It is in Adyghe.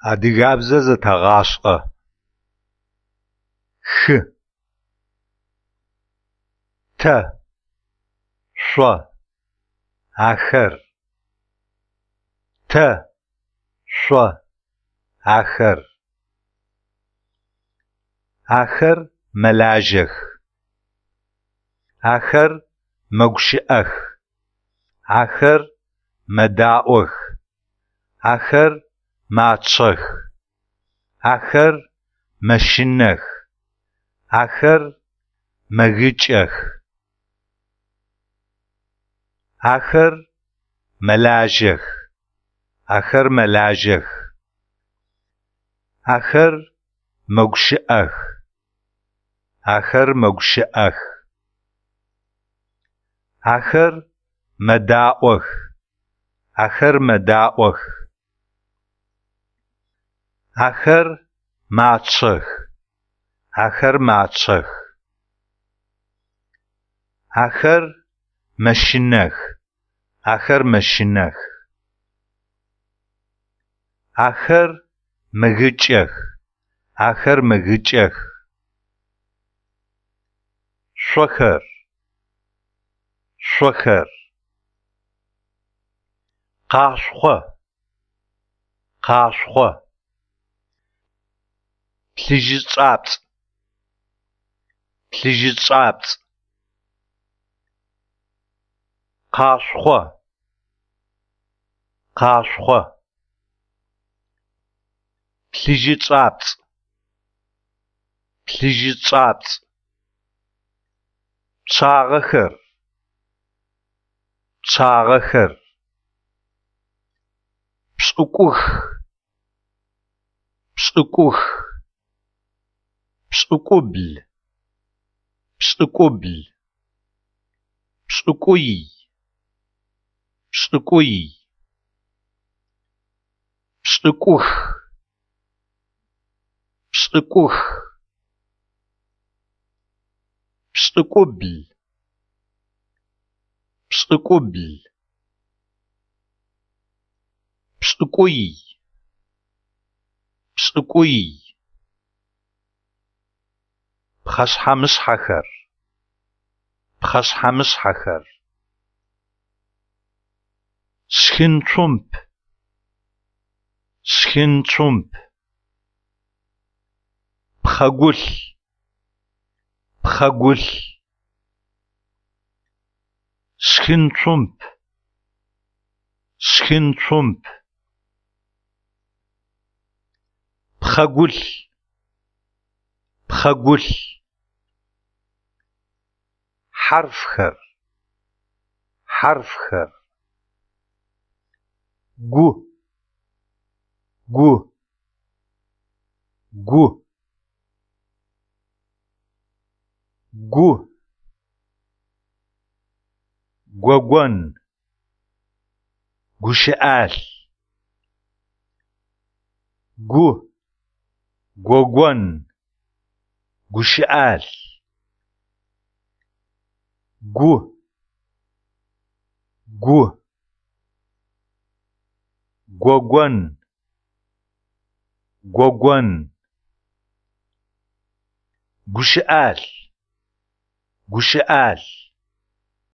Адыгабзэ зэтэгъашӏэ. Хы. Тэ. Шъо. Ахэр. Тэ. Шъо. Ахэр. Ахэр мэлажьэх. Ахэр мэгущыӏэх. Ахэр мэдаӏох. Ахэр мачъэх. Ахэр мэщынэх. Ахэр мэгыкӏэх. Ахэр мэлажьэх. Ахэр мэлажьэх. Ахэр мэгущыӏэх. Ахэр мэгущыӏэх. Ахэр мэдаӏох. Ахэр мэдаӏох. Ахэр мачъэх. Ахэр мачъэх. Ахэр мэщынэх. Ахэр мэщынэх. Ахэр мэгыкӏэх. Ахэр мэгыкӏэх. Шъохэр. Шъохэр. Къашъхъо. Къашъхъо. Плъыжьы чӏапцӏ. Плъыжьы чӏапцӏ. Къашъхъо. Къашъхъо. Плъыжьы чӏапцӏ. Плъыжьы чӏапцӏ. Пчъагъэхэр. Пчъагъэхэр. Пшӏыкӏух. Пшӏыкӏух. Пшӏыкӏубл. Пшӏыкӏубл. Пшӏыкӏуй. Пшӏыкӏуй. Пшӏыкӏух. Пшӏыкӏух. Пшӏыкӏубл. Пшӏыкӏубл. Пшӏыкӏуй. Пшӏыкӏуй. Пхъэшъхьэ-мышъхьэхэр. Пхъэшъхьэ-мышъхьэхэр. Шхынцумп. Шхынцумп. Пхъэгулъ. Пхъэгулъ. Шхынцумп. Шхынцумп. Пхъэгулъ. Пхъэгулъ. Хьарфхэр. Хьарфхэр. Гу. Гу. Гу. Гу. Гогон. Гущыӏалъ. Гу. Гогон. Гущыӏалъ. Гу. Гу. Гогон. Гогон. Гущыӏалъ. Гущыӏалъ.